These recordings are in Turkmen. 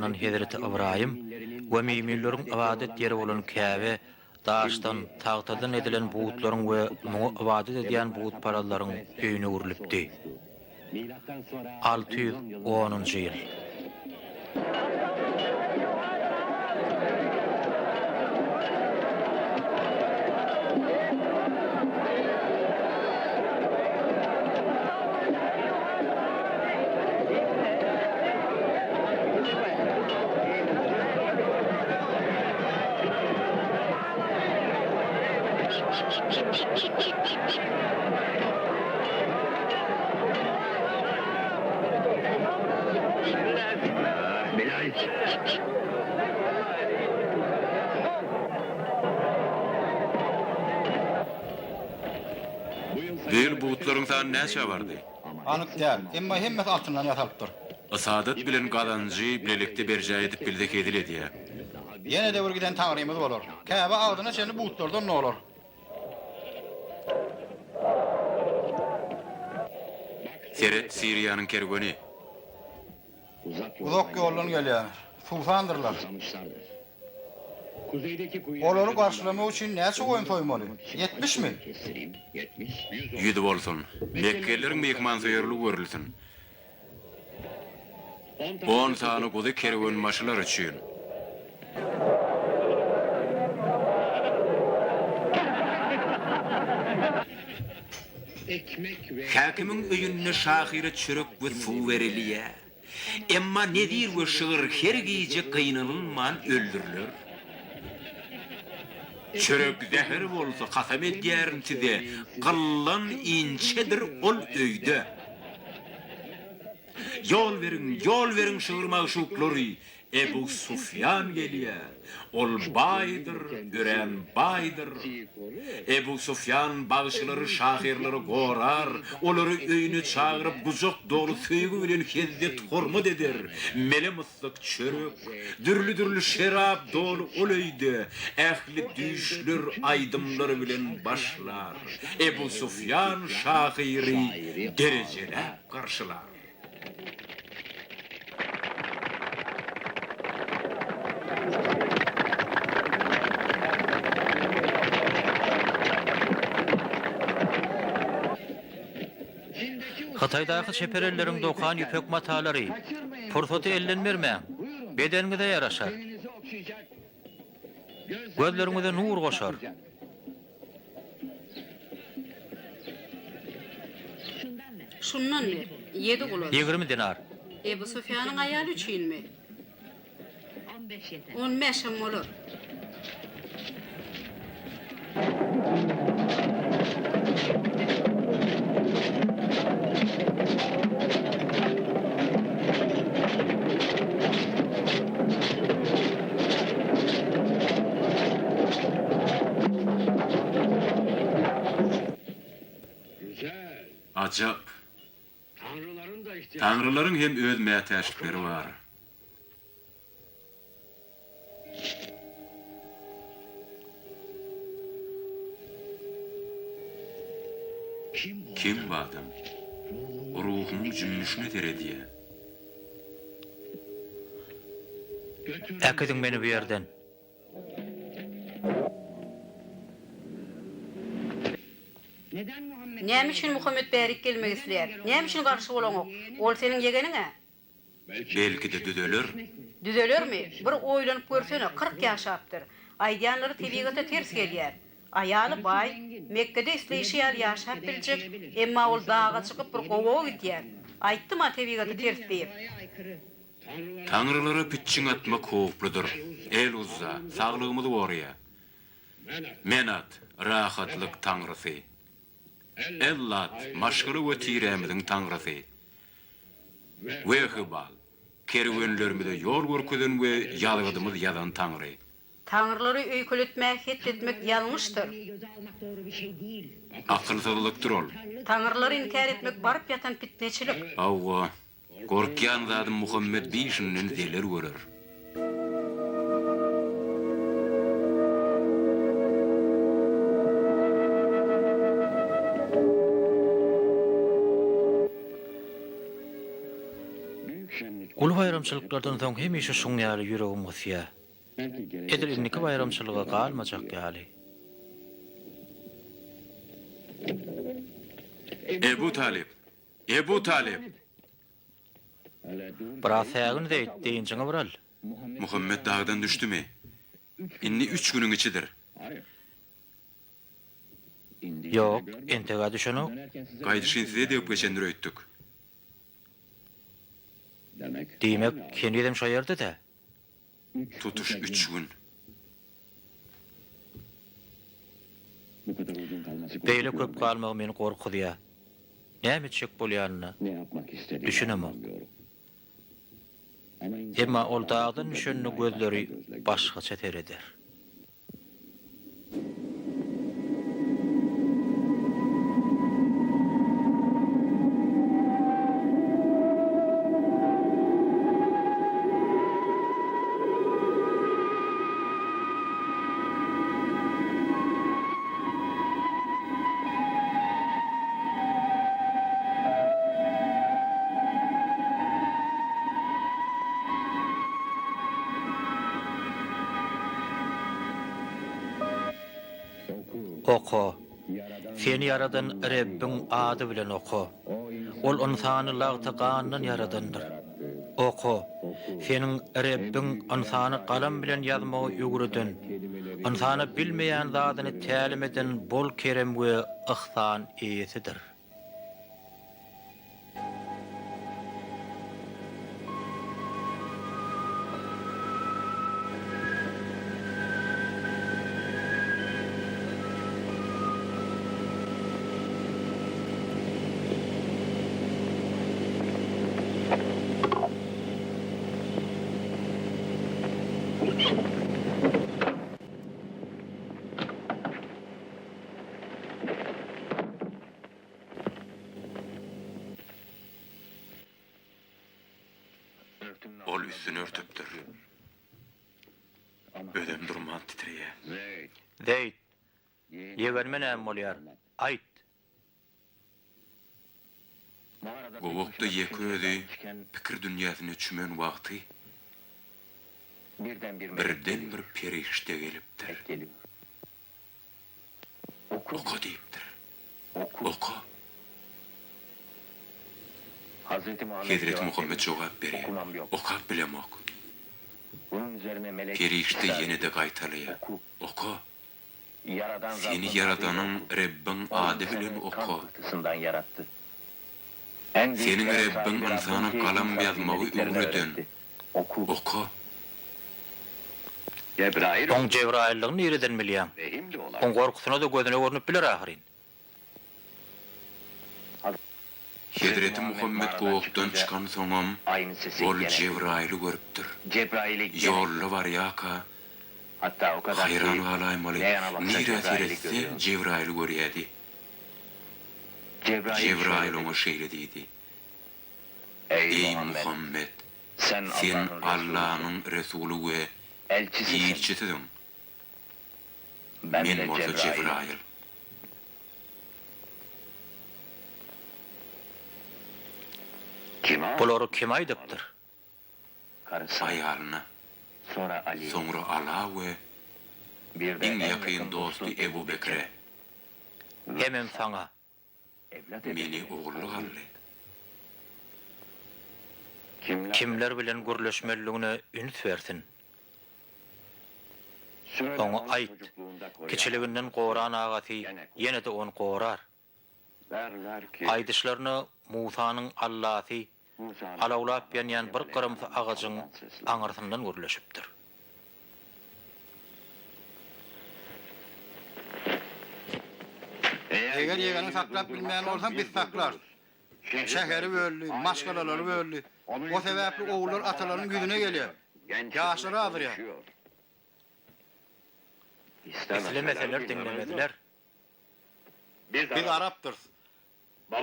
saýlanan hezreti Ybraýym we müminleriň ybadat ýeri bolan Käbe daşdan, tagtadan edilen butlaryň we muňa ybadat edýän butparazlaryň öýüne öwrülipdi. 610-njy ýyl. Bu ýyl butlaryň sany näçä bardy? Anyk däl, emma hemmesi altyndan ýasalypdyr. Ysadat bilen gazanjy bilelikde berjaý edip bilsek hezil edýär. Ýene-de bir giden taňrymyz bolar. Käbe agzyna çenli butlardan dolar. Seret, Siriýanyň kerweni. Uzak ýoldan gelýär. Suwsandyrlar. Olary garşylamak üçin näçe goýun soýmaly? Ýetmişmi? Ýüzi bolsun. Mekgelileriň myhmansöýerligi görülsin. On sany guzy kerwenbaşylar üçin. Häkimiň öýünde şahyra çörek we suw berilýär. Emma nezir we şygyr her gije gynanylman öldüriler. Çörek zäher bolsa, kasam edýärin size, gyldan inçedir ol öýde. Ýol beriň, ýol beriň şygyr magşuklary, Ebu Sufýan gelýär. Ol baýdyr, örän baýdyr. Ebu Sufýan bagşylary, şahyrlary gorar, olary öýüne çagyryp, gujak doly söýgi bilen hezzet-hormat eder. Mele-myssyk çörek, dürli-dürli şerap doly ol öýde ähli düýşler aýdymlar bilen başlar. Ebu Sufýan şahyry derejeläp garşylar. Hytaýdaky çeper elleriň dokan ýüpek matalary. Pursaty elden bermäň. Bedeniňize ýaraşar. Gözleriňize nur goşar. Şundanmy? Ýedi gulaç. 20 dinar. Ebu Sufýanyň aýaly üçinmi? On bäşem bolar. Ajap! Taňrylaryň hem öz mätäçlikleri bar. Kim bu adam? Ruhumyň jümmüşine seredýär. Äkidiň meni bu ýerden. Näme üçin Muhammet bärik gelmek isleýär? Näme üçin garşy bolaňok? Ol seniň ýegeniň-ä? Belki-de düzeler. Düzelermi? Bir oýlanyp görsene, 40 ýaşapdyr. Aýdýanlary tebigata ters gelýär. Aýaly baý, Mekgede isleýşi ýaly ýaşap biljek, emma ol daga çykyp bir gowaga gidýär. Aýtdym-a tebigata ters diýip. Taňrylara pitjiň atmak howpludyr. El-Uzza, saglygymyzy goraýar. Menat, rahatlyk taňrysy. El-Lat, maşgala we tirämiziň taňrysy. Wehibal, kerwenlerimize ýol görkezen we ýazgydymyz ýazan taňry. Taňrylary öýkeletmäge het etmek ýalňyşdyr. Akylsyzlykdyr ol. Taňrylary inkär etmek baryp ýatan pitneçilik. Hawa, Gorkýan zadym Muhammet bi şundan zeler görer. Uly baýram. baýramçylyklardan soň hemişe şuň ýaly ýüregim gysýar. Edil indiki baýramçylyga galmajak ýaly. Ebu Talyp! Ebu Talyp! Biraz sägin Zeýd, dynjyňy bir al. Muhammet dagdan düşdümi? Indi üç günüň içidir. Ýok, enteg-ä düşenok. Gaýdyşyn size degip geçendir öýtdük. Diýmek, henizem şo ýerde-dä? Tutuş üç gün. Beýle köp galmagy meni gorkuzýar. Näme etjek bolýanyna düşünemok. Emma ol dagdan düşende gözleri başgaça sereder. Oka! Seni ýaradan Rebbiň ady bilen oka! Ol ynsany lagta gandan ýaradandyr. Oka! Seniň Rebbiň ynsana galam bilen ýazmagy öwreden, ynsana bilmeýän zadyny tälim eden bol kerem we yhsan eýesidir. Ol üstüni örtüpdir. Özem durman titreýär. Zeýd, ýegenime näme bolýar? Aýt! Gowakda ýeke özi pikir dünýäsine çümen wagty birden bir perişde gelipdir. Oka diýipdir. Oka. Hezreti Muhammet jogap berýär, Okap bilemok. Perişde ýene-de gaýtalaýar, Oka. Seni Ýaradanyň Rebbiň ady bilen oka. Seniň Rebbiň ynsana galam ýazmagy öwreden. Oka. Oň Jebraýyldygyny nireden bilýäň? Oň gorkusyna-da gözüne görnüp biler ahyryn. Hezreti Muhammet gowakdan çykansoňam, ol Jebraýyly görüpdir. Ýolda barýarka, haýran galaýmaly, nirä seretse, Jebraýyly görýärdi. Jebraýyl oňa şeýle diýdi, Eý, Muhammet! Sen Allanyň resuly we ilçisidiň. Men bolsa Jebraýyl. Bulary kim aýdypdyr? Aýalyna, soňra Ala we iň ýakyn dosty Ebu Bekre. Hemem saňa. Meni ogullyk aldy. Kimler bilen gürleşmelidigine üns bersin. Oňa aýt, kiçiliginden goran agasy ýene-de ony gorar. Aýdyşlaryna Musanyň Allasy alawlap ýanýan bir gyrymsy agajyň aňyrsyndan gürleşipdir. Eger ýegeniňi saklap bilmeýän bolsaň, biz saklarys. Şäheri böldi, maşgalalary böldi. O sebäpli ogullar atalarynyň ýüzüne gelýär. Ýaşlary azdyrýar. Islemeseler diňlemezler. Biz arapdyrys.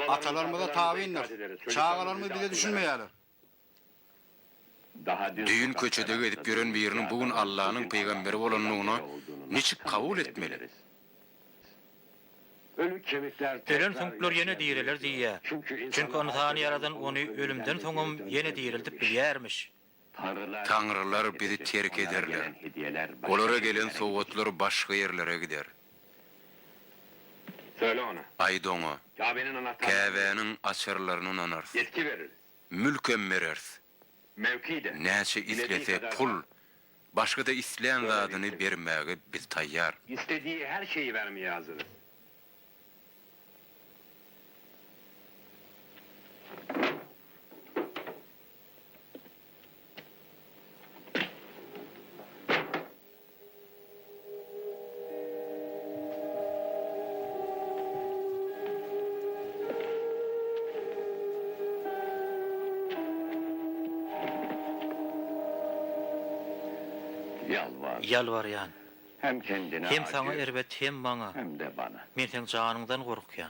Atalarymyza tabyndyrs. Çagalarymyz bize düşünmeýärler. Düýn köçede gezip ýören biriniň bu gün Allanyň pygamberi bolandygyny niçik kabul etmeli? Ölen süňkler ýene direler diýýär. Çünki ynsany ýaradan ony ölümden soňam ýene direldip bilýärmiş. Taňrylar bizi terk ederler. Olara gelen sowgatlar başga ýerlere gider. Aýt oňa, Käbäniň açarlaryny ynanarys. Mülkem bereris. Näçe islese pul, başga-da islän zadyny bermäge biz taýýar. Ýalbarýan. Hem saňa erbet, hem maňa. Men seň janyňdan gorkýan.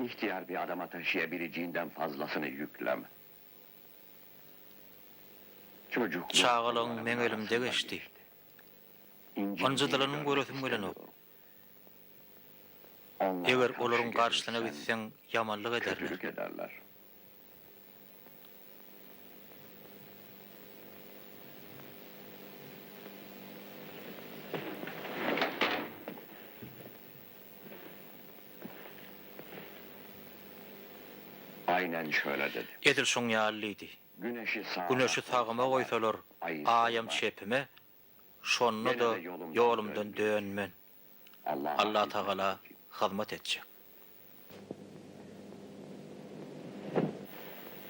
Çagalygyň meň elimde geçdi. Ynjydylanyny göresim gelenok. Eger olaryň garşysyna gitseň, ýamanlyk ederler. Edil şoň ýaly diýdi. Güneşi sagyma goýsalar, aýam çepime, şonda-da ýolumdan dönmen. Allatagala hyzmat etjek.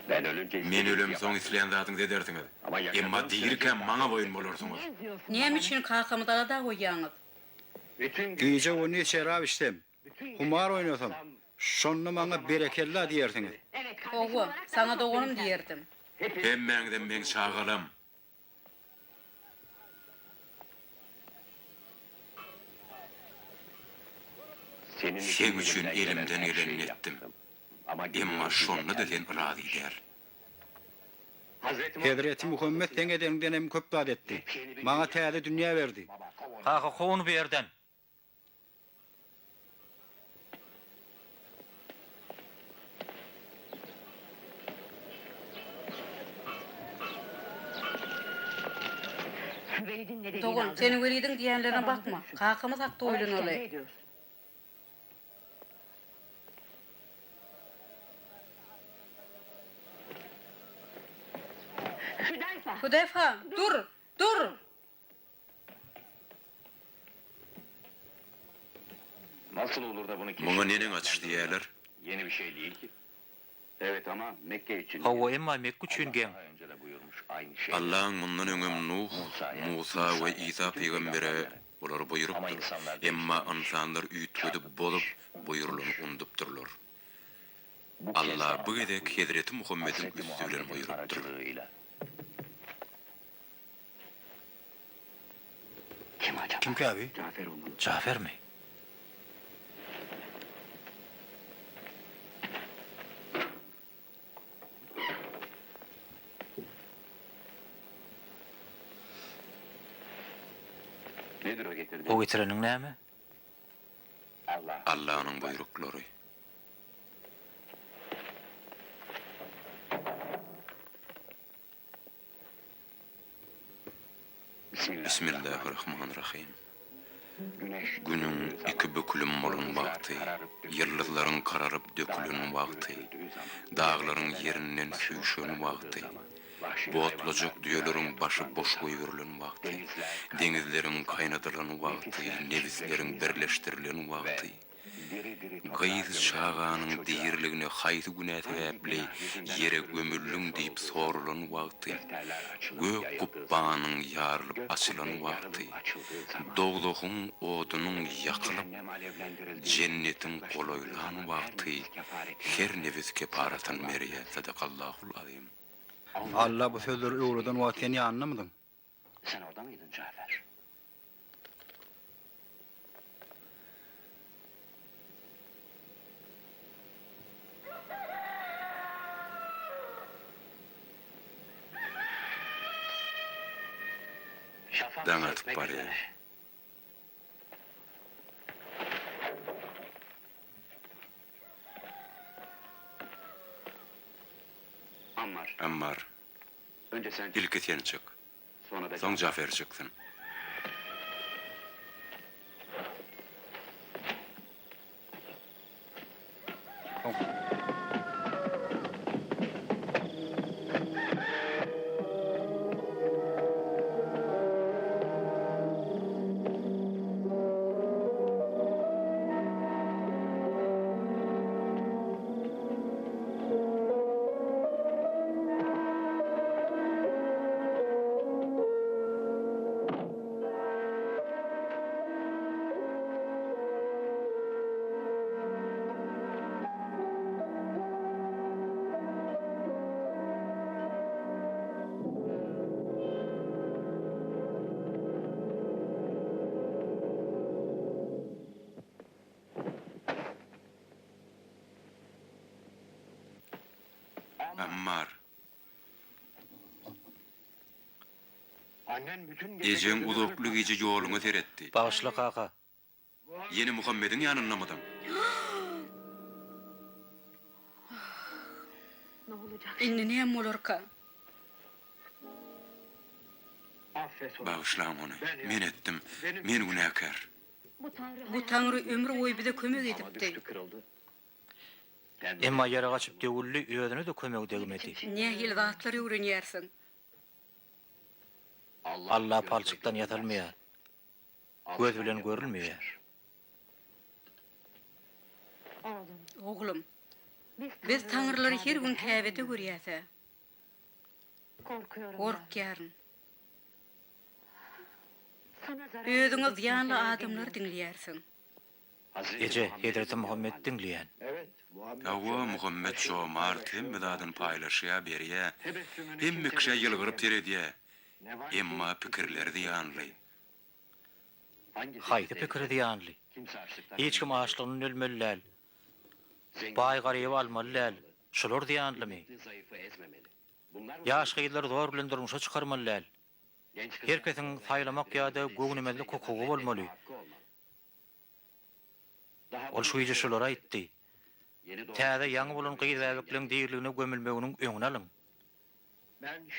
Men ölemsoň islän zadyňyzy edersiňiz. Emma dirikäm maňa boýun bolarsyňyz. Näme üçin kakamyzy alada goýýaňyz? Gije-gündiz şerap içsem, humar oýnasam, şonda maňa berekella diýersiňiz. Hawa, saňa doganym diýerdim. Hemmäňizem meň çagalam. Seň üçin elimden gelenini etdim. Emma şonda-da sen razy däl. Hezreti Muhammet seň edeniňden hem köp zat etdi. Maňa täze dünýä berdi. Kaka, kow ony bu ýerden! Dogan, seniň Welidiň diýýänlerine bakma. Kakamyz hakda oýlanaly. Hüdeýfa, dur! Dur! Muňa neneň açyş diýerler? Hawa, emma Mekge üçin geň. Allaň mundan öňem Nuh, Musa we Isa pygambere bulary buýrupdyr. Emma ynsanlar üýtgedip, bozup, buýrulany unudupdyrlar. Alla bu gezek hezreti Muhammediň üsti bilen buýrupdyr. Kimkä bi? Jafermi? O getireniň näme? Allanyň buýruklary. Bismillahirrahmanirrahim. Günüň iki bükülüm bolan wagty, ýyldyzlaryň gararyp dökülen wagty, daglaryň ýerinden süýşen wagty, botlajak düýeleriň başy boş goýberilen wagty, deňizleriň gaýnadylan wagty, nebisleriň birleşdirilen wagty, Gyz çaganyň diriligine haýsy günä sebäpli ýere gömüldiň diýip soralan wagty, gök gupbanyň ýarylyp açylan wagty, dowzahyň odunyň ýakylyp, jennetiň golaýlan wagty her nebis keparatyn berýär. Sadakallahul azim. Alla bu sözleri öwreden wagt sen ýanyndamydyň? Daň atyp barýar. Ammar. Ilki sen çyk. Soň Jafer çyksyn. Ammar. Ejeň uzakly gije ýoluňa seretdi. Bagyşla kaka. Ýene Muhammediň ýanyndamydyň? Indi näme bolarka? Bagyşlaň ony. Men etdim. Men günäkär. Bu Taňry ömür boýy bize kömek edipdi. Emma ýere gaçyp döwüldi, özüne-de kömegi degmedi. Nähili zatlar öwrenýärsiň? Alla palçykdan ýasalmaýar, göz bilen görülmeýär. Oglum, biz taňrylary her gün Käbede görýäs-ä. Gorkýaryn. Özüňe zyýanly adamlary diňleýärsiň. Eje, hezreti Muhammedi diňleýän. Hawa, Muhammet jomart, hemme zadyny paýlaşýar, berýär. Hemme kişä ýylgyryp seredýär. Emma pikirleri zyýanly. Haýsy pikiri zyýanly? Hiç kim açlygyndan ölmeli däl. Baý garyby almaly däl. Şular zyýanlymy? Ýaş gyzlary zor bilen durmuşa çykarmaly däl. Her kesiň saýlamak ýa-da göwnemezlik hukugy bolmaly. Ol şu gije şulary aýtdy. Täze ýaňy bolan gyz bäbekleň diriligine gömülmeginiň öňüni alyň.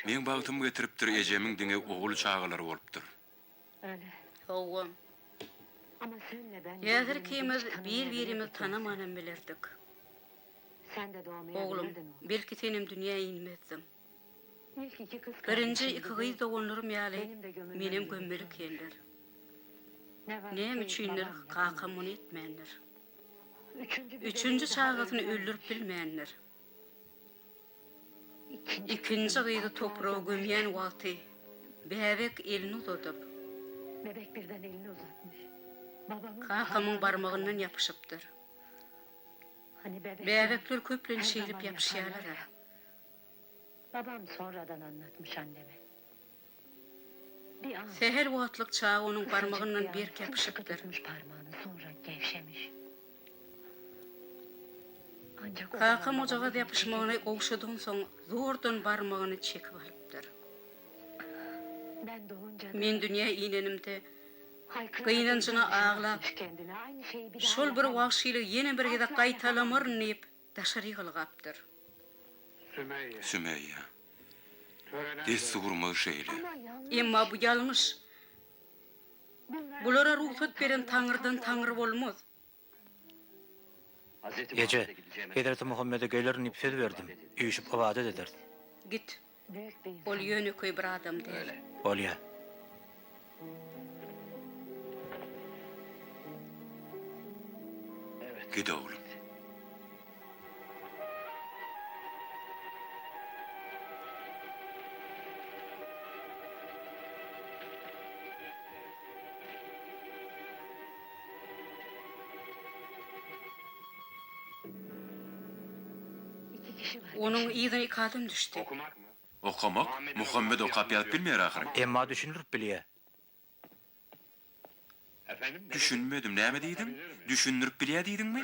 Meň bagtym getiripdir ejemiň diňe ogul çagalary bolupdyr. Hawa. Häzir ikimiz bir-birimizi tanamanam bilerdik. Oglum, belki senem dünýä inmezdiň. Birinji iki gyz doganlarym ýaly menem gömmeli ekenler. Näme üçindir kakam muny etmändir. Üçünji çagasyny öldürip bilmändir. Ikinji gyzy topraga gömýän wagty bäbek elini uzadyp, kakamyň barmagyndan ýapyşypdyr. Bäbekler köplenç şeýdip ýapyşýarlar-a. Sähel wagtlyk çaga onuň barmagyndan berk ýapyşypdyr. Kakam ojagaz ýapyşmagyny gowşadansoň, zordan barmagyny çekip alypdyr. Men dünýä inenimde, gynanjyna aglap, Şol bir wagşylygy ýene bir gezek gaýtalamaryn diýip, daşary ylgapdyr. Sümeýýa. Dessurymyz şeýle. Emma bu ýalňyş. Bulara rugsat beren Taňrydan Taňry bolmaz. Eje, Hezreti Muhammede gelerin diýip söz berdim. Üýşüp ybadat ederis. Git. Ol ýönekeý bir adam däl. Bolýa. Git oglum. Onuň yzyna iki adam düşdi. Okamak? Muhammet okap ýazyp bilmeýär ahyry. Emma düşündirip bilýär. Düşünmedim, näme diýdiň? Düşündirip bilýär diýdiňmi?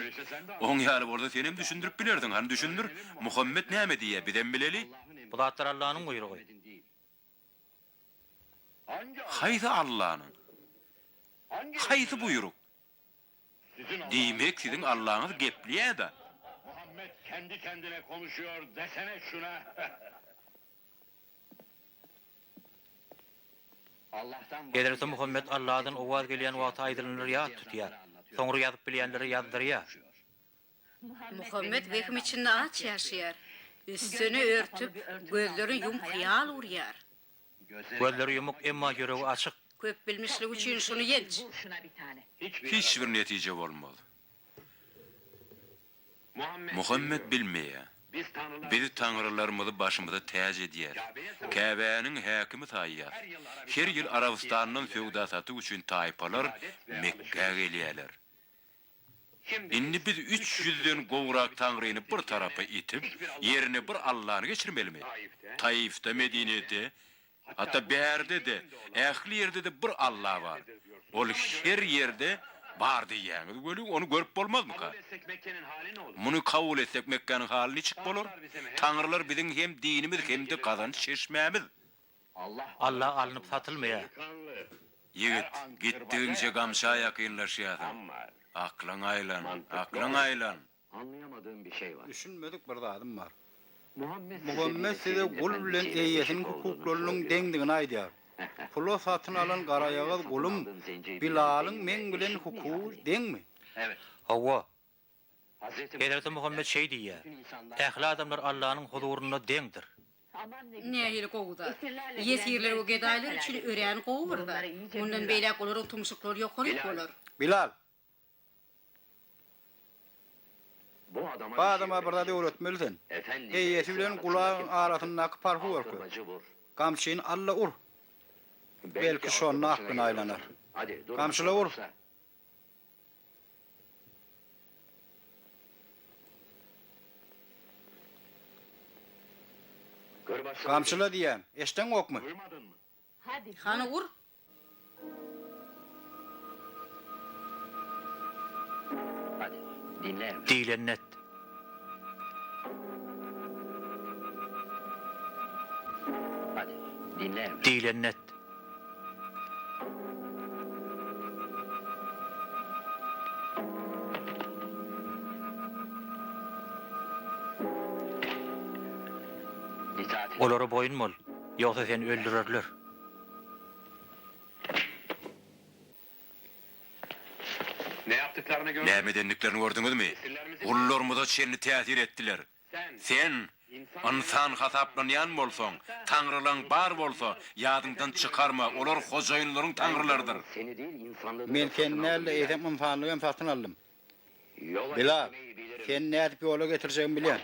Oň ýaly bolsa senem düşündirip bilersiň, hany düşündir, Muhammet näme diýýär, bizem bileli. Bu zatlar Allanyň buýrugy. Haýsy Allanyň? Haýsy buýruk? Diýmek siziň Allaňyz gepleýär-dä? Muhammet kendi kendine konuşuyor desene şuna. Hezreti Muhammet Alladan owaz gelýän wagty aýdylanlary ýat tutýar. Soňra ýazyp bilýänlere ýazdyrýar. Muhammet wehim içinde aç ýaşaýar. Üstüni örtüp, gözlerini ýumup hyýal urýar. Gözleri ýumuk, emma ýüregi açyk. Köp bilmişligi üçin şuny ýenç. Hiç bir netije bolmaz. Muhammet bilmeýär. Biz taňrylarymyzy başymyza täç edýäs. Käbäniň häkimi saýýas. Her ýyl Arabystandan söwda-satyk üçin taýpalar Mekgä gelýärler. Indi biz üç ýüzden gowrak taňryny bir tarapa itip, ýerine bir Allany geçirmelimi? Taifde, Medinede, hatda bärde-de, ähli ýerde-de bir Alla bar. Ol her ýerde bar diýýäňiz weli, ony görüp bolmazmyka? Muny kabul etsek Mekgäniň haly niçik bolar? Taňrylar biziň hem dinimiz hem-de gazanç çeşmämiz. Alla alnyp satylmaýar. Ýigit, gitdigiňçe gamça ýakynlaşýarsyň. Aklyňa aýlan, aklyňa aýlan! Düşünmedik bir zadym bar. Muhammet size gul bilen eýesiniň hukuklarynyň deňdigini aýdýar. Pula satyn alan garaýagyz gulum Bilalyň meň bilen hukugy deňmi? Hawa, Hezreti Muhammet şeý diýýär, Ähli adamlar Allanyň huzurynda deňdir. Nähili gowy zat! Ýesirler we gedaýlar üçin örän gowy bir zat. Mundan beýläk olaryň tumşuklary ýokaryk bolar. Bilal! Bu adama bir zat öwretmeli sen. Eýesi bilen gulagyň arasyndaky parhy görkez. Gamçyny al-da ur. Belki şonda aklyna aýlanar. Gamçyla ur! Gamçyla diýýän, eşdeňokmy? Hany ur! Diýlenini et. Diýlenini et. Olara boýun bol, ýogsa seni öldürerler. Näme edendiklerini gördüňizmi? Gullarymyza çenli täsir etdiler. Sen, ynsan hasaplanýan bolsaň, taňrylaň bar bolsa, ýadyňdan çykarma, olar hojaýynlaryň taňrylarydyr. Men seni däl-de, eýsem ynsanlygy hem satyn aldym. Bilal, seni nädip ýola getirjegimi bilýän.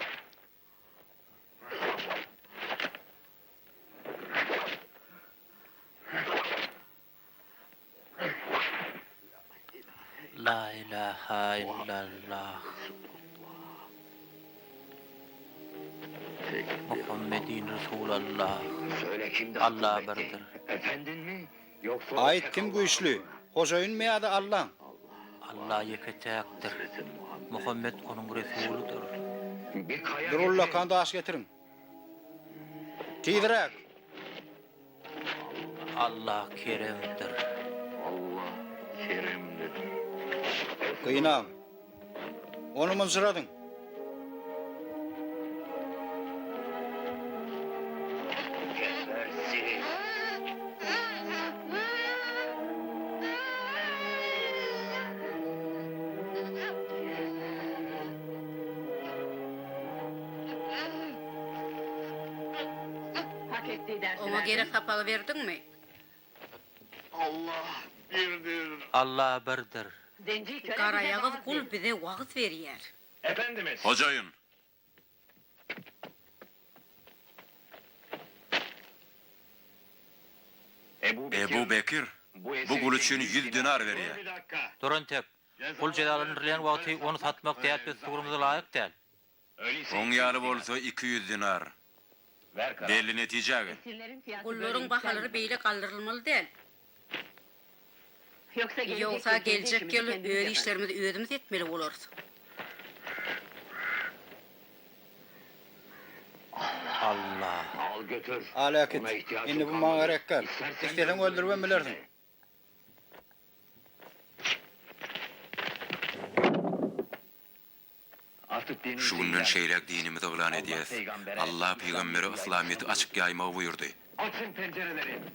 La ilaha illallah Muhammedin Resulallah Allah birdir. Aýt kim güýçli? Hojaýynmy ýa-da Allaň? Allah ýeke-täkdir. Muhammet onuň resulydyr. Bir ullakan daş getiriň. Tizräk! Allah keremdir. Allah keremlidir. Gynaň. Ony mynjyradyň. Gebersin. Oňa gerek sapagy berdiňmi? Allah birdir. Garaýagyz gul bize wagyz berýär. Hojaýyn! Ebu Bekir bu gul üçin ýüz dinar berýär. Dur entek. Gul jezalandyrylýan wagty ony satmak däp-dessurymyza laýyk däl. Oň ýaly bolsa 200 dinar. Belli netijä gel. Gullaryň bahalary beýle galdyrylmaly däl. Ýogsa geljek ýyl öz işlerimizi özümiz etmeli bolarys. Allah. Al äkit. Indi bu maňa gerek däl. Isleseň öldüribem bilersiň. Şu günden şeýläk dinimizi yglan edýäs. Allah pygambere yslamyýeti açyk ýaýmagy buýurdy.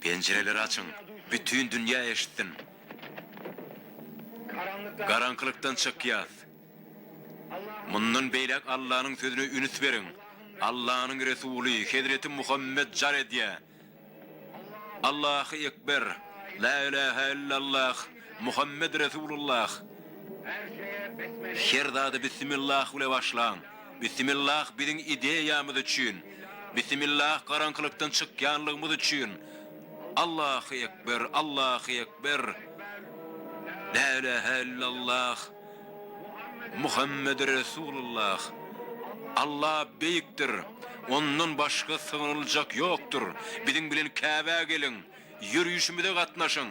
Penjireleri açyň, bütin dünýä eşitsin. Garaňkylykdan çykýas. Mundan beýläk Allanyň sözüne ünüs beriň. Allanyň Resuly, hezreti Muhammet jar edýär. Allahy Ekber, La ilahe illallah, Muhammed Resulullah. Her zada Bismillah bile başlaň. Bismillah biziň ideýamyz üçin. Bismillah garaňkylykdan çykýanlygymyz üçin. Allahy Ekber, Allahy Ekber. La ilahe illallah, Muhammed Resulullah. Allah beýikdir. Ondan başga sygynyljak ýokdur. Biziň bilen Käbä geliň, ýörişimize gatnaşyň.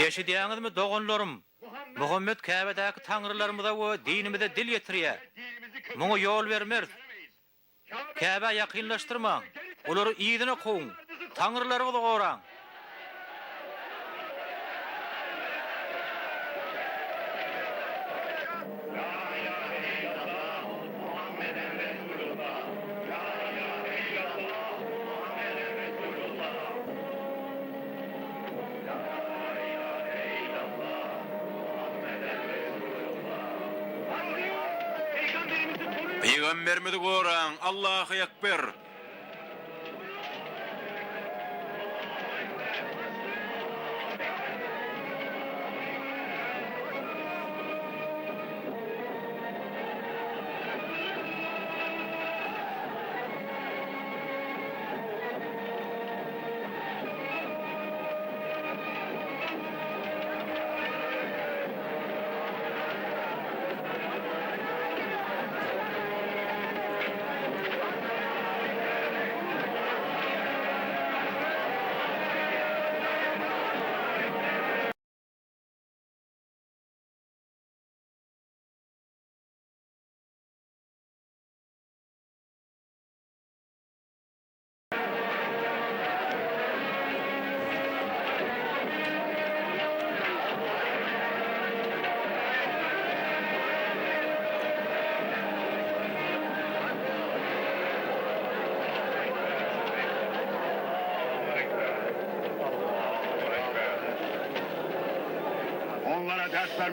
Eşidýäňizmi, doganlarym, Muhammet Käbedäki taňrylarymyza we dinimize dil ýetirýär. Muňa ýol bermeris. Käbä ýakynlaşdyrmaň, olary yzyna kowuň, taňrylaryňyzy goraň! Pygamberimizi goraň, Allahu Ekber!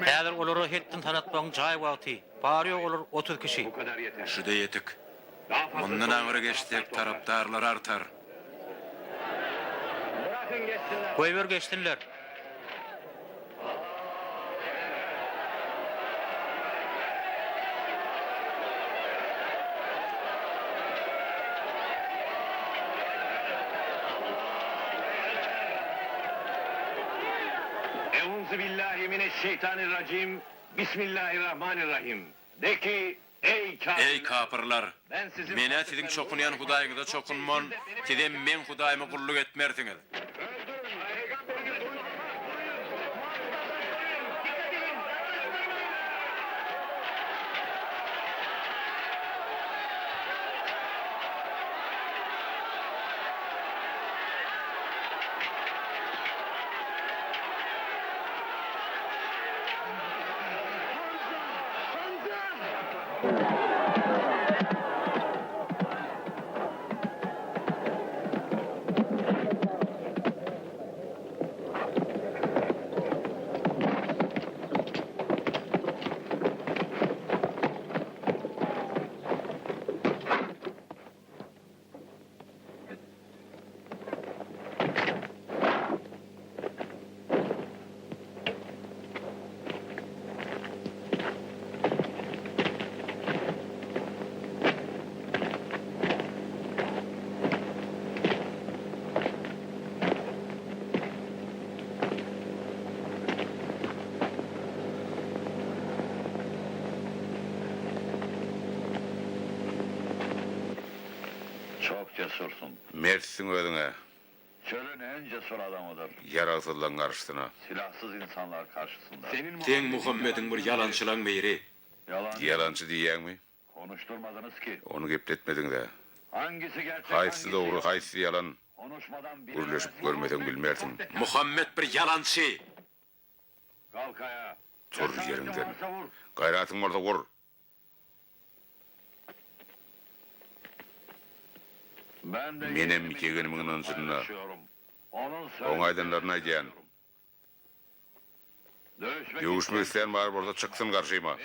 Häzir olara hetdin tanatmagyň jaý wagty. Bary-ýogy olar 30 kişi. Şu-da ýetik. Mundan aňry geçsek tarapdarlar artar. Goýber geçsinler. Euzubillahi mineşşeýtanirrajim Bismillahirrahmanirrahim De ki, Eý, kapyrlar! Men-ä siziň çokunýan hudaýyňyza çokunman, sizem meň hudaýyma gulluk etmersiňiz. Çok cesursun. Mertsiň özüň-ä. Çölün en cesur adamydyr. Ýaragsyzlaryň garşysyna. Silahsyz insanlar karşısynda. Seň Muhammediň bir ýalançylaň biri. Ýalançy diýýäňmi? Konuşturmadynız ki. Ony gepletmediňiz-ä. Hangisi gerçek Haýsysy hangisi dogry, ýalan. haýsysy ýalan, Konuşmadan gürleşip bilemezsin. görmeseň bilmersiň. Muhammet bir ýalançy. Kalk ayağa. Tur ýeriňden. Gaýratyň bolsa ur. Menem ýegenimiň ynanjynda. Oň aýdanlaryny aýdýan. Döwüşmek isleýän bar bolsa çyksyn garşyma.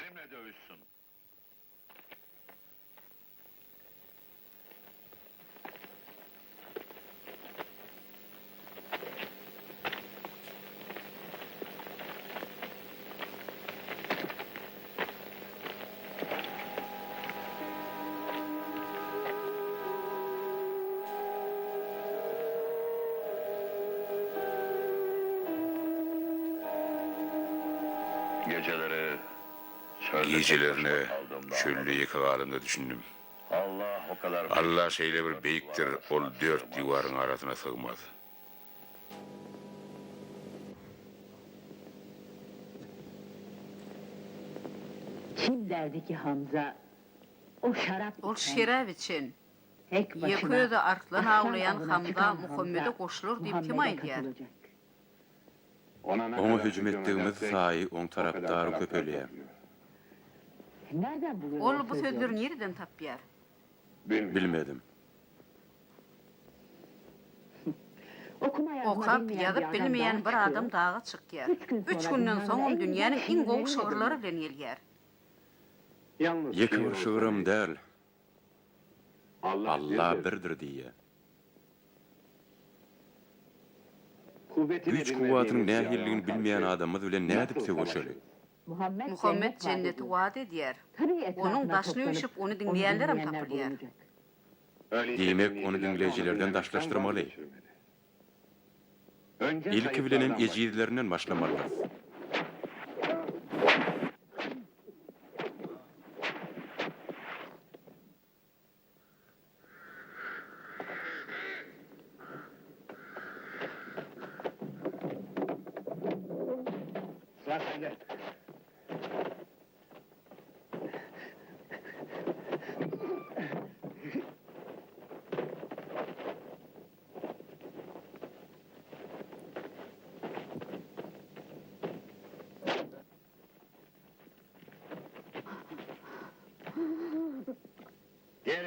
Gijelerine çölde ýeke galamda düşündim. Alla şeýle bir beýikdir, ol dört diwaryň arasyna sygmaz. Kim derdi ki Hamza, o şarap Ol içen, şerap içen, tek ýeke başyna özi arslan arslan awlaýan awyna Hamza çykan Muhammede Hamza goşular diýip kim Muhammede aýdýar? katılacak. Oňa hüjüm etdigimiz saýy oň tarapdary köpelýär. Nerden buluyor Ol o bu sözleri sözleri? nireden tapýar? Bilmedim. Okuma yazma Okap, bilmeyen bir ýazyp adam bilmeýän dağa bir adam çykyyor. daga çykýar. Üç gün Üç sonra günden dünyanın soňam en güzel dünýäniň iň gowy şiirleriyle şygyrlary dönüyor. bilen gelýär. Ýeke bir şygyram däl. Alla birdir diýýär. Güýç-kuwwatynyň nähililigini bilmeýän adamymyz bilen nädip söweşeli? Muhammet jenneti wada edýär. Onuň daşyna üýşüp, ony diňleýänlerem tapylýar. Diýmek, ony diňleýjilerden daşlaşdyrmaly. Ilki bilenem ejizlerinden başlamalydyrys.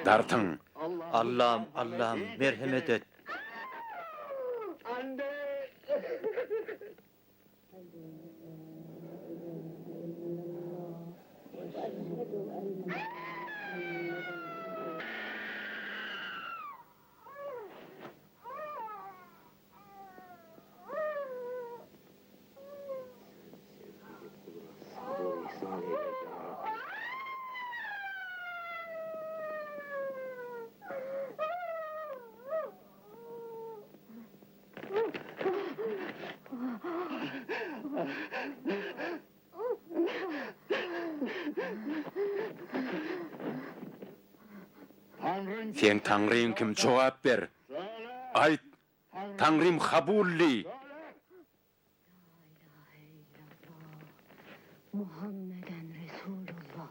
Dartyň! Allam, Allam, merhemet et! Seň Taňryň kim, jogap ber! Aýt, Taňrym Habully! Muhammeden Resulullah.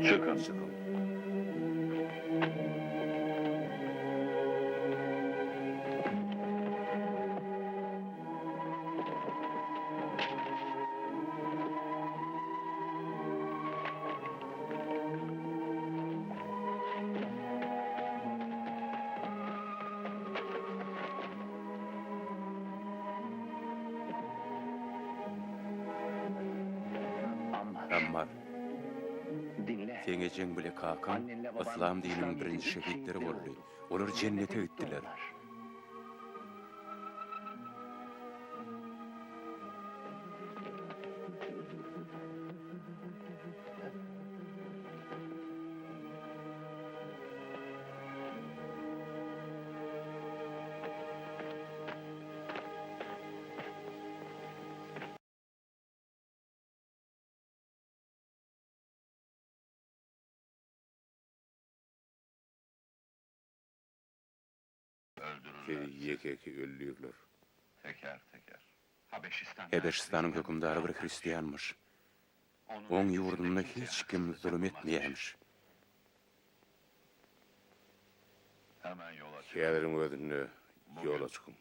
Çykyň. Ammar. Seň ejeň bile kakaň yslam dininiň birinji şehitleri boldy. Olar jennete gitdiler. Sizi ýeke-ýeke öldürirler. Hebeşistanyň hökümdary bir hristianmyş. Oň ýurdunda hiç kim zulum etmeýärmiş. Häziriň özünde ýola çykyň.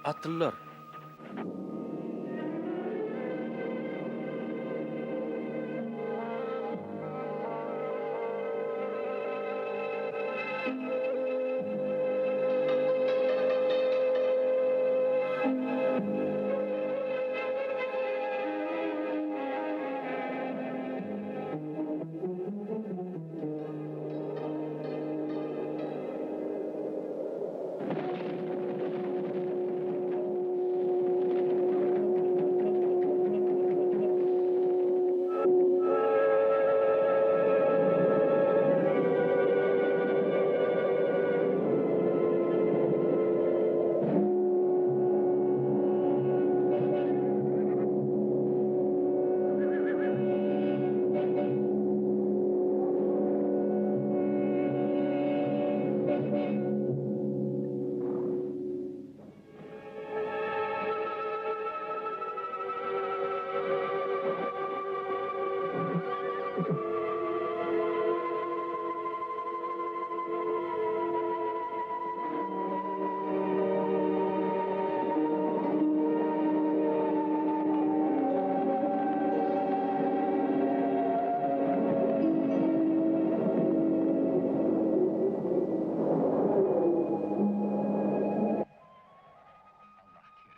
Atlylar.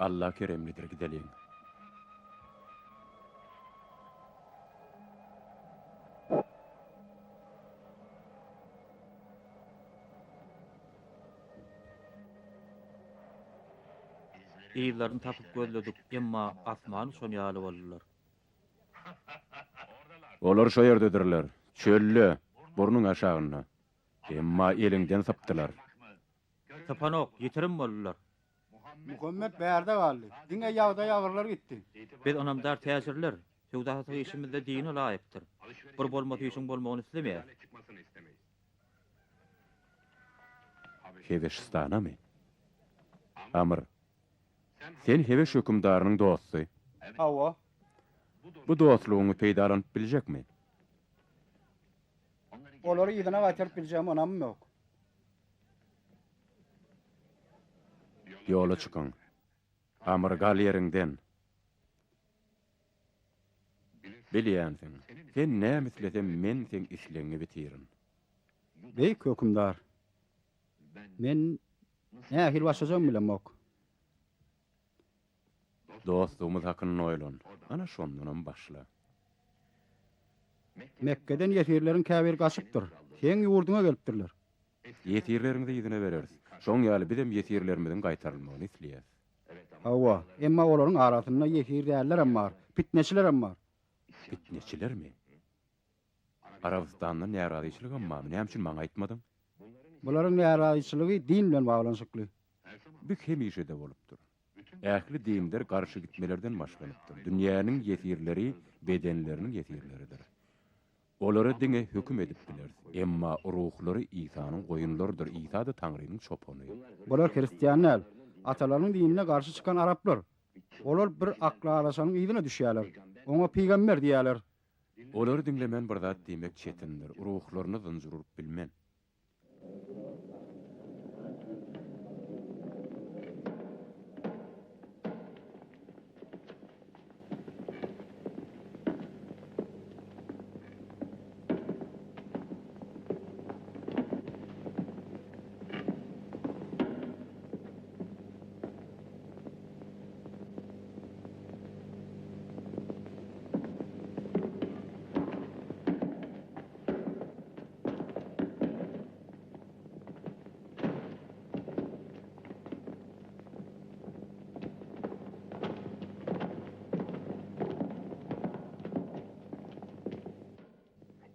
Alla keremlidir gideliň. Yzlaryny tapyp gözledik, emma asman uçan ýaly boldular. Olar şo ýerdedirler, çölde, burnuň aşagynda. Emma eliňden sypdylar. Sypanok, ýitirim boldular. Muhammet bärde galdy. Diňe ýagdaý agyrlar gitdi. Biz ynamdar täjirler. Söwda-satyk işimiz-de dine laýykdyr. Bir bolmasy işiň bolmagyny islemeýäs. Hebeşistanamy? Amr, sen hebeş hökümdarynyň dosty. Hawa. Bu dostlugyňy peýdalanyp biljekmi? Olary yzyna gaýtaryp biljegime ynamym ýok. Ýola çykyň. Amr, gal ýeriňden. Bilýänsiň, sen näme islesem men seň islegiňi bitirin. Beýik hökümdar, men nähili başlajagymy bilemok. Dostlugymyz hakynda oýlan, ana şondanam başla. Mekgeden ýesirleriň käbiri gaçypdyr, seň ýurduňa gelipdirler. Ýesirleriňizi yzyna bereris. Şoň ýaly bizem ýesirlerimiziň gaýtarylmagyny isleýäs. Hawa, emma olaryň arasynda ýesir dällerem bar, pitneçilerem bar. Pitneçilermi? Arabystanda närazyçylygam barmy? Näme üçin maňa aýtmadyň? Bularyň närazyçylygy din bilen baglanyşykly. Bu hemişe-de bolupdyr. Ähli dinler garşy gitmelerden başlanypdyr. Dünýäniň ýesirleri bedenleriniň ýesirleridir. Olara diňe höküm edip bileris. Emma ruhlary Isanyň goýunlarydyr, Isa-da Taňrynyň çopany. Bular hristian däl. Atalarynyň dinine garşy çykan araplar. Olar bir akly azaşanyň yzyna düşýärler. Oňa pygamber diýýärler. Olary diňlemän bir zat diýmek çetindir. Ruhlaryna zynjyr urup bilmen.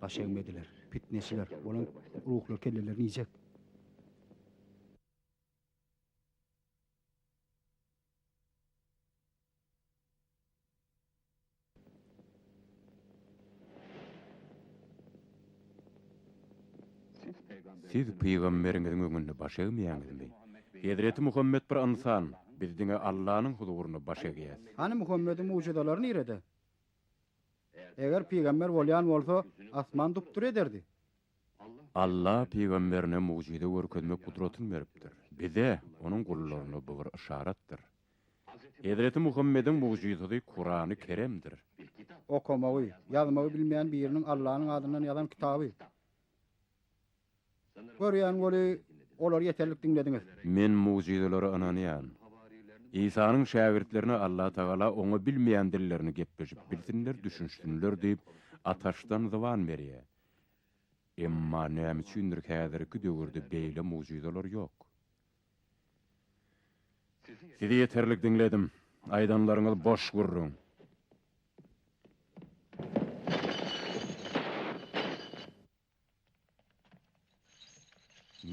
Baş egmediler. Pitneçiler, olaň ruhlary kellelerini iýjek. Siz pygamberiňiziň öňünde baş egmeýäňizmi? Hezreti Muhammet bir ynsan, biz diňe Allanyň huzurynda baş egýäs. Hany Muhammediň mugjyzalary nirede? Eger pygamber bolýan bolsa, asman dup-dury ederdi. Alla pygamberine mugjyza görkezmek gudratyny beripdir. Bize, onuň gullaryna bu bir yşaratdyr. Hezreti Muhammediň mugjyzasy Kurany Keremdir. Okamagy, ýazmagy bilmeýän biriniň Allanyň adyndan ýazan kitaby. Görýän weli, olary ýeterlik diňlediňiz. Men mugjyzalara ynanýan. Isanyň şägirtlerine Allatagala oňa bilmeýän dillerini gepleşip bilsinler, düşünşsinler diýip, ataşdan zyban berýär. Emma näme üçindir häzirki döwürde beýle mugjyzalar ýok. Sizi ýeterlik diňledim. Aýdanlaryňyz boş gürrüň.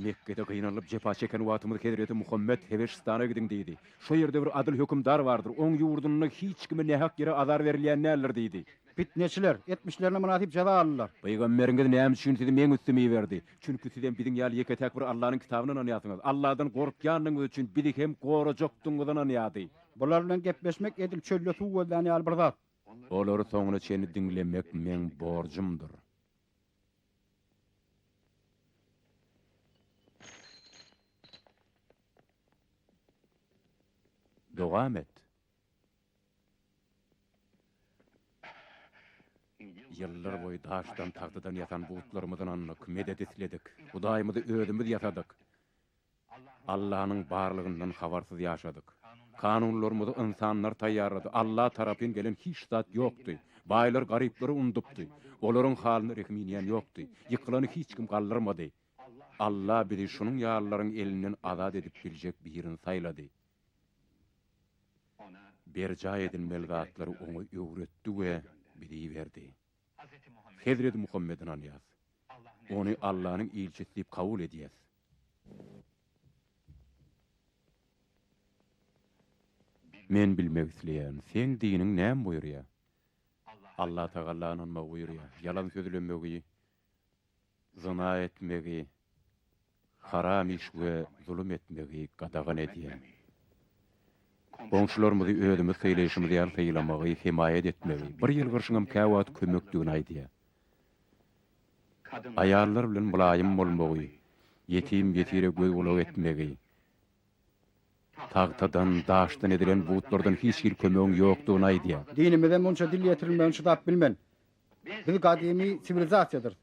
Mekgede gynalyp jepa çeken wagtymyz hezreti Muhammet Hebeşistana gidiň diýdi. Şo ýerde bir adyl hökümdar bardyr, oň ýurdunda hiç kime nähak ýere azar berilýän däldir diýdi. Pitneçiler, etmişlerine mynasyp jeza aldylar. Pygamberiňiz näme üçin sizi meň üstüme iberdi? Çünki sizem biziň ýaly ýeke-täk bir Allanyň kitabyna ynanýarsyňyz. Alladan gorkýandygyňyz üçin bizi hem gorajakdygyňyza ynanýardy. Bular bilen gepleşmek edil çölde suw gözlän ýaly bir zat. Olary soňuna çenli diňlemek meň borjumdyr. Dowam et. Ýyllar boýy daşdan, tagtadan ýasan butlarymyza ynandyk, medet isledik. Hudaýymyzy özümiz ýasadyk. Allanyň barlygyndan habarsyz ýaşadyk. Kanunlarymyzy ynsanlar taýýarlady, Alla tarapyn gelen hiç zat ýokdy. Baýlar garyplary unudupdy. Olaryň halyna rehim inýän ýokdy. Ýykylany hiç kim galdyrmady. Alla bizi şunuň ýalylaryň elinden azat edip biljek birini saýlady. Berjaý edilmeli zatlary oňa öwretdi we bizi iberdi. Hezreti Muhammede ynanýas. Ony Allanyň ilçisi diýip kabul edýäs. Men bilmek isleýän, seň diniň näme buýurýar? Allatagalla ynanmagy buýurýar. Ýalan sözlemegi, zyna etmegi, haram iş we zulum etmegi gadagan edýär. Goňşularymyzy özümiz sylaýşymyz ýaly sylamagy, hemaýat etmegi, bir ýylgyrşyňam käwagt kömekdigini aýdýar. Aýallar bilen mylaýym bolmagy, ýetim-ýesire göz-gulak etmegi, tagtadan, daşdan edilen butlardan hiç hili kömegiň ýokdugyny aýdýar. Dinimize munça dil ýetirilmegine çydap bilmen. Biz gadymy siwilizasiýadyrys.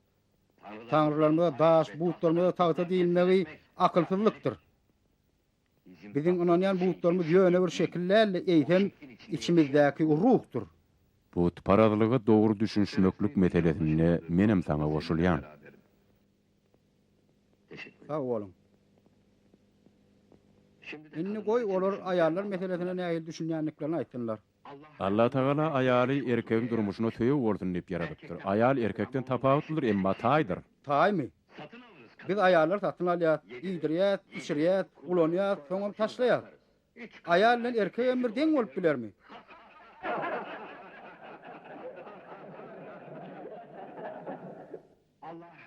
Taňrylarymyza daş, butlarymyza tagta diýilmegi akylsyzlykdyr. Biziň ynanýan butlarymyz ýöne bir şekil däl-de, eýsem, içimizdäki ruhdur. Butparazlyga dogry düşünişmeklik meselesinde menem saňa goşulýan. Sag boluň. Indi goý olar aýallar meselesine nähili düşünýändiklerini aýtsynlar. Allatagala aýaly erkegiň durmuşyna söýeg bolsun diýip ýaradypdyr. Aýal erkekden tapawutlydyr, emma taýdyr. Taýmy? Biz aýallary satyn alýas, iýdirýäs, içirýäs, ulanýas, soňam taşlaýas. Aýal bilen erkegem bir deň bolup bilermi?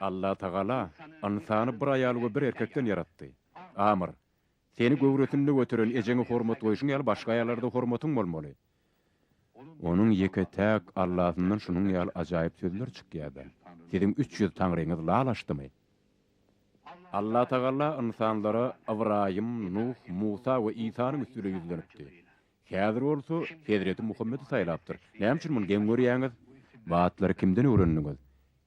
Allatagala ynsany bir aýal we bir erkekden ýaratdy. Amr, seni göwresinde göteren ejeňe hormat goýşuň ýaly başga aýallara-da hormatyň bolmaly. Onuň ýeke-täk Allasyndan şunuň ýaly ajaýyp sözler çykýar-da. Siziň 300 taňryňyz lal açdymy? Allatagala ynsanlara Ybraýym, Nuh, Musa we Isanyň üsti bilen ýüzlenipdi. Häzir bolsa Hezreti Muhammedi saýlapdyr. Näme üçin muny geň görýäňiz? Bu atlary kimden öwrendiňiz?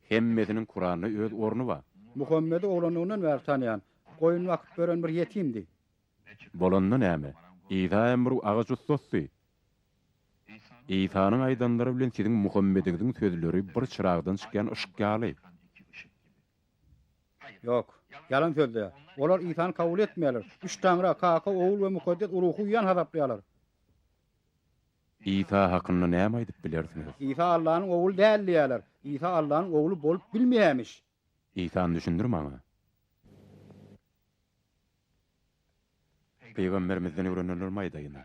Hemmesiniň Kuranda öz orny bar. Muhammedi oglanlygyndan bäri tanýan, goýun bakyp ýören bir ýetimdi. Bolanda näme? Isa hem bir agaç ussasy. Isanyň aýdanlary bilen siziň Muhammediňiziň sözleri bir çyragdan çykýan yşyk ýaly. Ýok. Ýalan sözleýär. Olar Isany kabul etmeýärler. Üç Taňra, Kaka, Ogul we Mukaddes Ruhy uýan hasaplaýarlar. Isa hakynda näme aýdyp bilersiňiz? Isa Allanyň Ogly däl diýýärler. Isa Allanyň Ogly bolup bilmeýärmiş. Isany düşündir maňa. Pygamberimizden öwrenenlerimi aýdaýyn.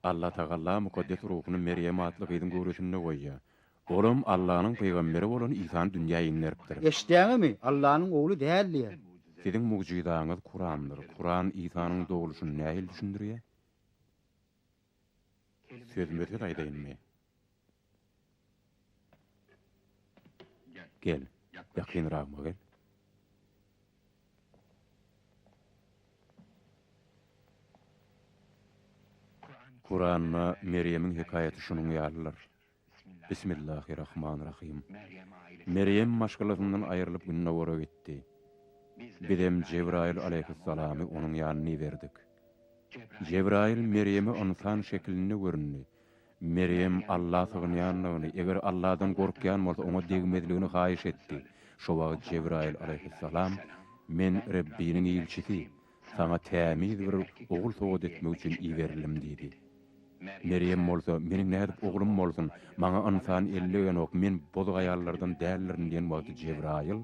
Allatagalla mukaddes ruhuny Merýem atly gyzyň göwresinde goýýar. Olam Allanyň pygamberi bolan Isany dünýä inderipdir. Eşidýäňizmi? Allanyň ogly däl diýýär. Siziň mugjyzaňyz Kurandyr. Kuran Isanyň dogluşyny nähili düşündirýär? Sözme-söz aýdaýynmy? Gel, ýakynragyma gel. Kuranda Merýemiň hekaýaty şunuň ýalydyr, Bismillahirrahmanirrahim. Merýem maşgalasyndan aýrylyp gündogara gitdi. Bizem Jebraýyl alaýhyssalamy onuň ýanyna iberdik. Jebraýyl Merýeme ynsan şekilinde göründi. Merýem Alla sygynýandygyny, eger Alladan gorkýan bolsa, oňa degmezligini haýyş etdi. Şo wagt Jebraýyl alaýhyssalam, Men Rebbiniň ilçisi, saňa tämiz bir ogul sowgat etmek üçin iberildim diýdi. Merýem bolsa, Meniň nädip oglum bolsun, maňa ynsan el degenok, men bozuk aýallardan däldirin diýen wagty Jebraýyl,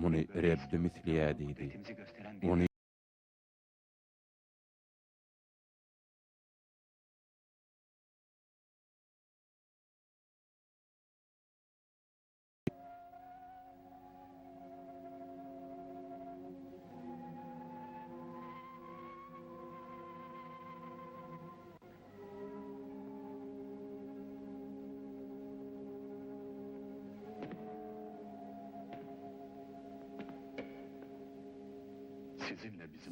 Muny Rebbim isleýär diýdi. Ony.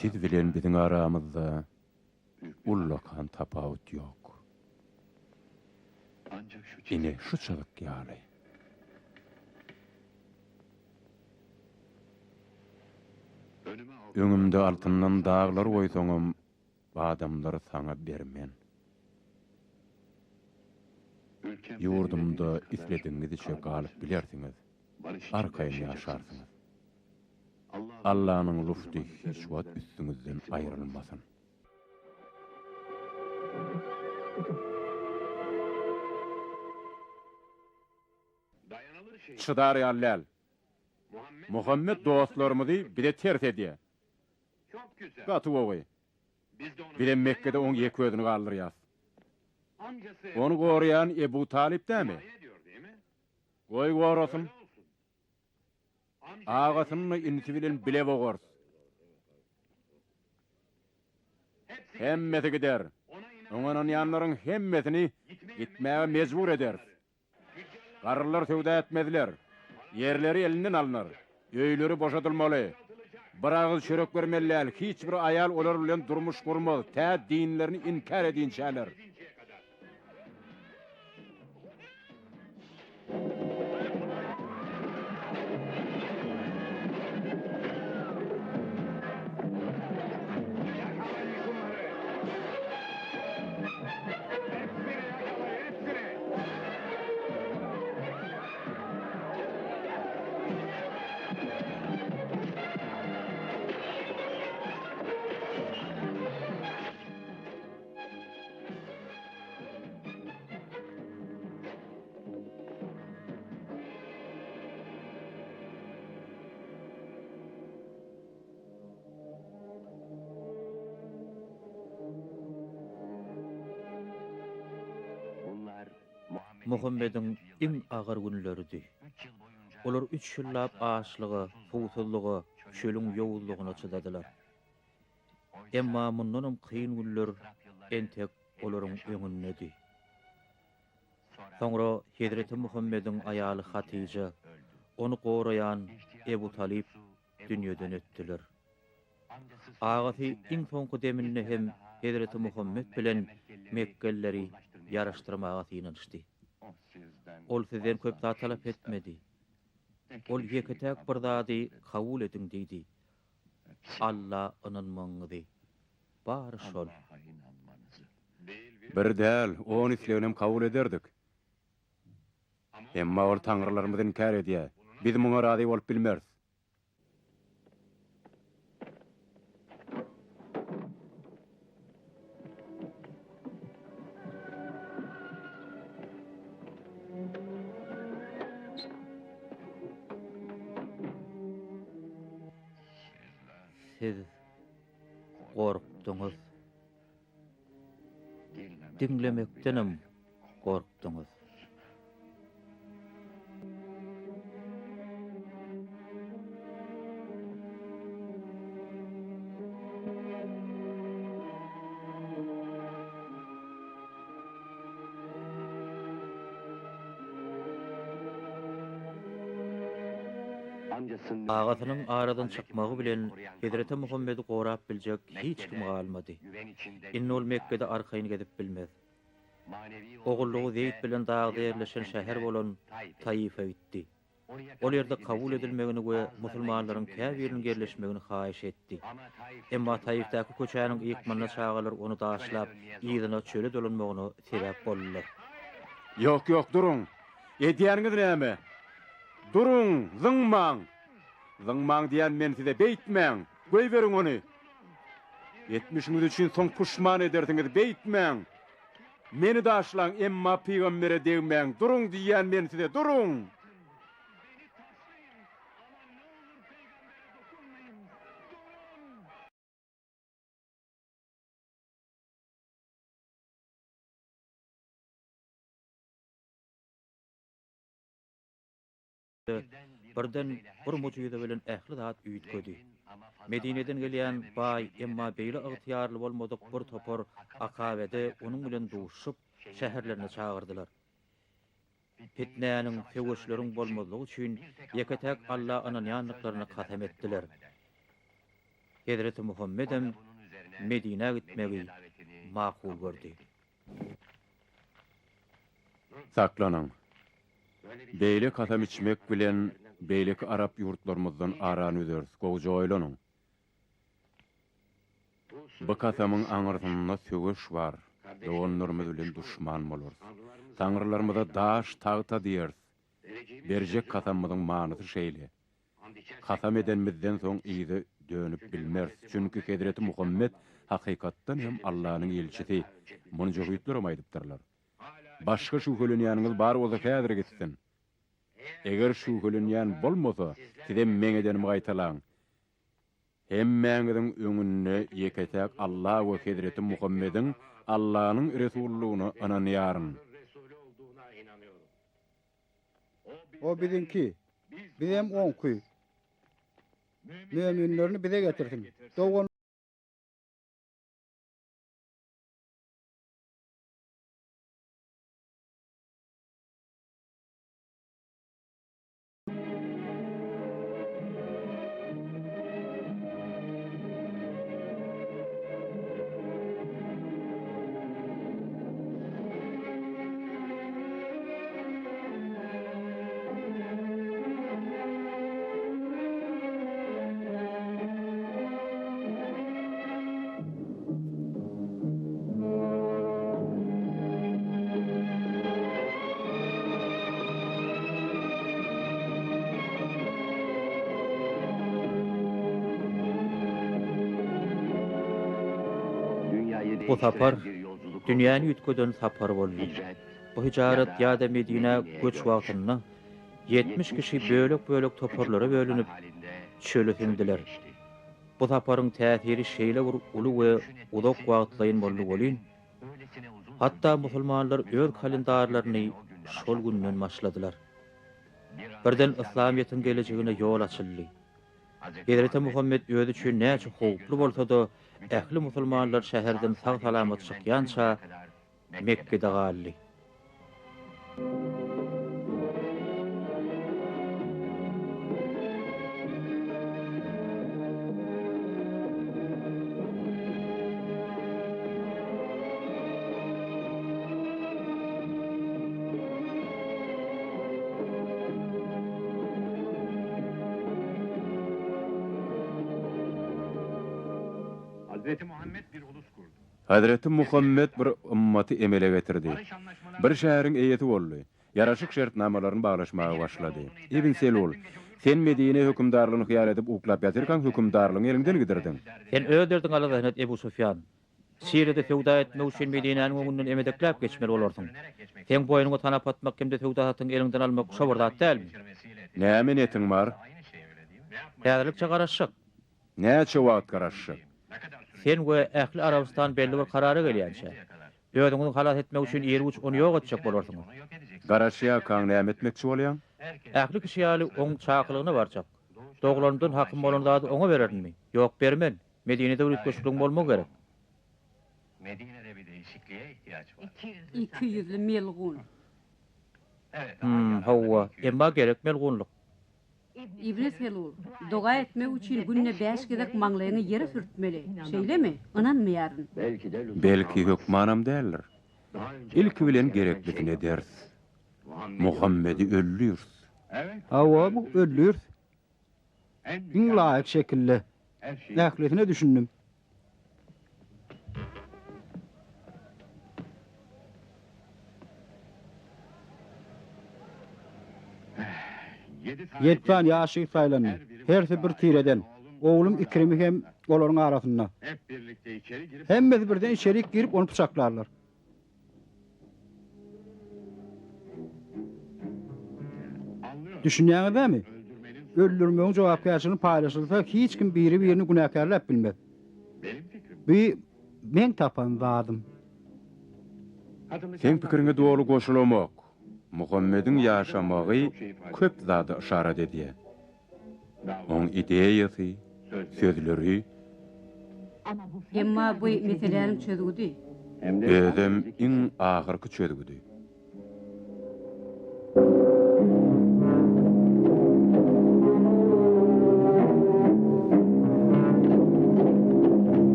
Siz bilen biziň aramyzda ullakan tapawut ýok. Ine, şu çyzyk ýaly. Öňümde altyndan daglar goýsaňam, adamlary saňa bermen. Ýurdumda isledigiňiziçe galyp bilersiňiz, arkaýyn ýaşarsyňyz. Allanyň lufty hiç wagt üstüňizden aýrylmasyn. Çydar ýaly däl. Muhammet dostlarymyzy bize ters edýär. Gaty gowy. Bizem Mekgede oň ýeke özüni galdyrýas. Ony goraýan Ebu Talyp dämi? Goý gorasyn. Agasyny-da inisi bilen bile bogarys. Hemmesi gider. Oňa ynanýanlaryň hemmesini gitmäge mejbur ederis. Garrylar söwda etmezler. Ýerleri elinden alnar. Öýleri boşadylmaly. Bir agyz çörek bermeli däl. Hiç bir aýal olar bilen durmuş gurmaz, tä dinlerini inkär edinçäler. Muhammediň iň agyr günleridi. Olar üç ýyllap açlyga, suwsuzlyga, çölüň ýowuzlygyna çydadylar. Emma mundanam kyn günler entek olaryň öňündedi. Soňra hezreti Muhammediň aýaly Hatyja, ony goraýan Ebu Talyp dünýeden ötdüler. Agasy iň soňky deminde hem hezreti Muhammet bilen mekgelileri ýaraşdyrmaga synanyşdy. Ol sizden köp zat talap etmedi. Ol ýeke-täk bir zady kabul ediň diýdi, Alla ynanmagyňyzy. Bary şol. Bir däl, on isleginem kabul ederdik. Emma ol taňrylarymyzy inkär edýär. Biz muňa razy bolup bilmeris. Siz gorkduňyz. Diňlemekdenem gorkduňyz. Agasynyň aradan çykmagy bilen Hezreti Muhammedi gorap biljek hiç kim galmady. Indi ol Mekgede arkaýyn gezip bilmez. Ogullygy Zeýd bilen dagda ýerleşen şäher bolan Taife gitdi. Ol ýerde kabul edilmegini we musulmanlaryň käbiriniň ýerleşmegini haýyş etdi. Emma Taifdäki köçäniň ýykmynda çagalar ony daşlap, yzyna çöle dolanmagyna sebäp boldular. Ýok, ýok, duruň! Edýäniňiz näme? Duruň, zyňmaň! Zyňmaň diýýän men size, beýtmäň! Goýberiň ony! Etmişiňiz üçin soň puşman edersiňiz, beýtmäň! Meni daşlaň, emma pygambere degmäň, duruň diýýän men size, duruň! Birden bir mujize bilen ähli zat üýtgedi. Medineden gelýän baý, emma beýle ygtyýarly bolmadyk bir topar Akabede onuň bilen duşuşyp, şäherlerine çagyrdylar. Pitnäniň, söweşleriň bolmazlygy üçin ýeke-täk Alla ynanýandyklaryna kasam etdiler. Hezreti Muhammedem Medinä gitmegi makul gördi. Saklanyň! Beýle kasam içmek bilen beýleki arap ýurtlarymyzdan arany üzeris, gowuja oýlanyň. Bu kasamyň aňyrsynda söweş bar, doganlarymyz bilen duşman bolarys. Taňrylarymyza daş, tagta diýeris. Berjek kasamymyzyň manysy şeýle. Kasam edenimizden soň yza dönüp bilmeris. Çünki hezreti Muhammet hakykatdan hem Allanyň ilçisi. Muny jöhitlerem aýdypdyrlar. Başga şübhelenýäniňiz bar bolsa häzir gitsin. Eger şübhelenýän bolmasa, sizem meň edenimi gaýtalaň. Hemmäňiziň öňünde ýeke-täk Alla we hezreti Muhammediň. Allanyň resullygyna ynanýaryn. O biziňki, bizem oňky. Möminlerini bize getirsin. Dogan. Bu sapar dünýäni üýtgeden sapar boldy. Bu hyjarat ýa-da Medinä göç wagtynda 70 kişi bölek-bölek toparlara bölünip, çöle siňdiler. Bu saparyň täsiri şeýle bir uly we uzak wagtlaýyn boldy welin, hatda musulmanlar öz kalendarlaryny şol günden başladylar. Birden yslamyýetiň gelejegine ýol açyldy. Hezreti Muhammet özi üçin näçe howply bolsa-da, ähli musulmanlar şäherden sag-salamat çykýança Mekgede galdy. Hezreti Muhammet bir ymmaty emele getirdi. Bir şäheriň eýesi boldy. Ýaraşyk şertnamalaryny baglaşmaga başlady. Ibn Selul, Sen Medine hökümdarlygyny hyýal edip uklap ýatyrkaň hökümdarlygyňy eliňden gidirdiň. Sen öz derdiňi aladasyny et, Ebu Sufýan. Siriýada söwda etmek üçin Medinäniň öňünden emedekläp geçmeli bolarsyň. Seň boýnuňa tanap atmak hem-de söwda-satygyňy eliňden almak şo bir zat dälmi? Näme netiň bar? Häzirlikçe garaşjak. Näçe wagt garaşjak? Sen we ähli Arabystan belli bir karara gelýänçä. Özüňizi halas etmek üçin iru-giç ony ýok etjek bolarsyňyz. Garaşýarkaň näme etmekçi bolýaň? Ähli kişi ýaly oň çakylygyna barjak. Doglanymdan hakym bolan zady oňa bererinmi? Ýok, bermen. Medinede bir üýtgeşikligiň bolmagy gerek. Ikiýüzli melgun. Hum, hawa, emma gerek melgunlyk. Ibn Selul, doga etmek üçin günde bäş gezek maňlaýyňy ýere sürtmeli, şeýlemi? Ynanmaýaryn. Belki, hökmanam däldir. Ilki bilen gereklisini ederis. Muhammedi öldüris. Hawa, öldüris. Iň laýyk şekilde. Ählisine düşündim. Ýedi sany ýaş ýigit saýlandy. Hersi bir tireden. Oglum Ikrimi hem olaryň arasynda. Hemmesi birden içerik girip ony pyçaklarlar. Düşünýäňiz dämi? Öldürmegiň jogapkärçiligini paýlaşylsa, hiç kim biri-birini günäkärläp bilmez. Bu meň tapan zadym. Seň pikiriňe doly goşulamok. Muhammediň ýaşamagy köp zada yşarat edýär. Oň ideýasy, sözleri. Emma bu meseläniň çözgüdi. Özem iň ahyrky çözgüdi.